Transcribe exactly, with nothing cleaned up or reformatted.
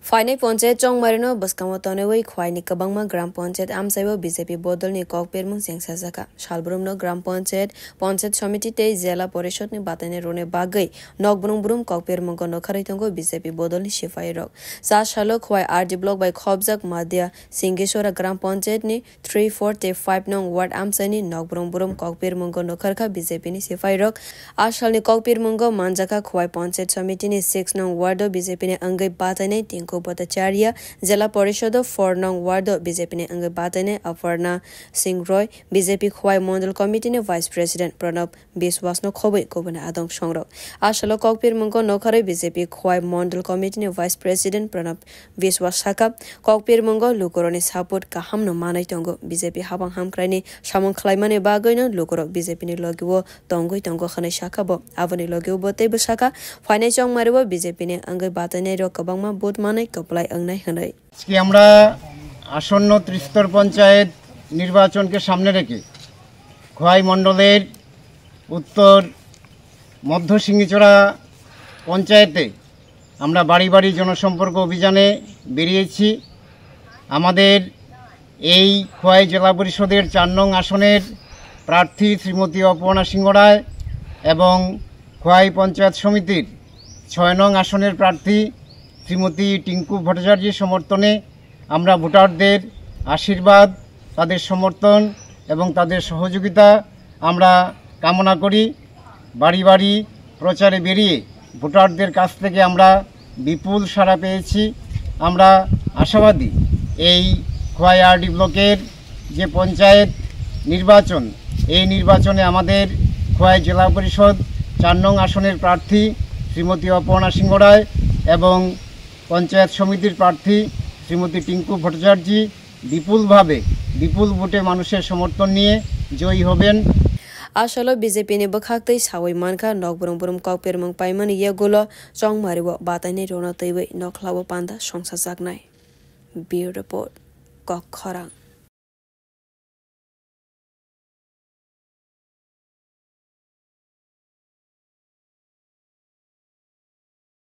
Phainai panchayat chongmarino bwskango tonwi Khwaini kwbangma gram panchayat amchaibo B J P bodolni kokpirmung chengsajakha. Salbrumno gram panchayat, panchayat samiti tei jela porishadni batainai rwna bagwi nokbrung brum kokpirmungo nokharwi tongo B J P bodolni sipairok. Cha salo Khwai R D block bai khobjak Madia Singeswara gram panchayatni three, four tei five nong ward amchaini nokbrung brum kokpirmungo nokharkha B J P ni sipairok. A salni kokpirmungo manjakha Khwai Panchayat Samitini six nong ward o B J P ni wngwi batainai Tinku Bhattacharya, Jela Porisodo four nong ward o B J P ni wngwi batainai Aparna Singh Roy, B J P Khwai Mondol Committee ni Vice President Pranab Biswas no khobwi kubuni adong songrok. A salo kokpirmungo nokharwi B J P Khwai Mondol Committee ni Vice President Pranab Biswas sakha, kokpirmungo lukurokni support kahamno manwi tongo. B J P habang hamkraini samung khlaimani bagwino lukurok B J P ni logio tongwi tongo hwnwi sakha bo. Aboni logio bo teibo sakha, phainai chongmario B J P ni wngwi batainairok kwbangma vote manwi kwplai wngnai hwnwi. আজকে আমরা আসন্ন ত্রিস্তর পঞ্চায়েত নির্বাচনকে সামনে রেখে খোয়াই মণ্ডলের উত্তর মধ্য সিঙ্গিচড়া পঞ্চায়েতে আমরা বাড়ি বাড়ি জনসম্পর্ক অভিযানে বেরিয়েছি। আমাদের এই খোয়াই জেলা পরিষদের চার নং আসনের প্রার্থী শ্রীমতী অপর্ণা সিংহ রায় এবং খোয়াই পঞ্চায়েত সমিতির ছয় নং আসনের প্রার্থী শ্রীমতী টিঙ্কু ভট্টাচার্যের সমর্থনে আমরা ভোটারদের আশীর্বাদ, তাদের সমর্থন এবং তাদের সহযোগিতা আমরা কামনা করি। বাড়ি বাড়ি প্রচারে বেরিয়ে ভোটারদের কাছ থেকে আমরা বিপুল সাড়া পেয়েছি। আমরা আশাবাদী এই খোয়াই আরডি ব্লকের যে পঞ্চায়েত নির্বাচন, এই নির্বাচনে আমাদের খোয়াই জেলা পরিষদ চার নং আসনের প্রার্থী শ্রীমতী অপর্ণা সিংহ রায় এবং পঞ্চায়েত সমিতির প্রার্থী শ্রীমতী টিঙ্কু ভট্টাচার্য বিপুলভাবে, বিপুল ভোটে মানুষের সমর্থন নিয়ে জয়ী হবেন। A salo B J P ni bwkhak tei sawi mankha nokbrung brum kokpirmung paimani yagulo chongmario batainai rwna twiwi nokhlao panda songsajaknai. Bureau Report, Kok Khorang.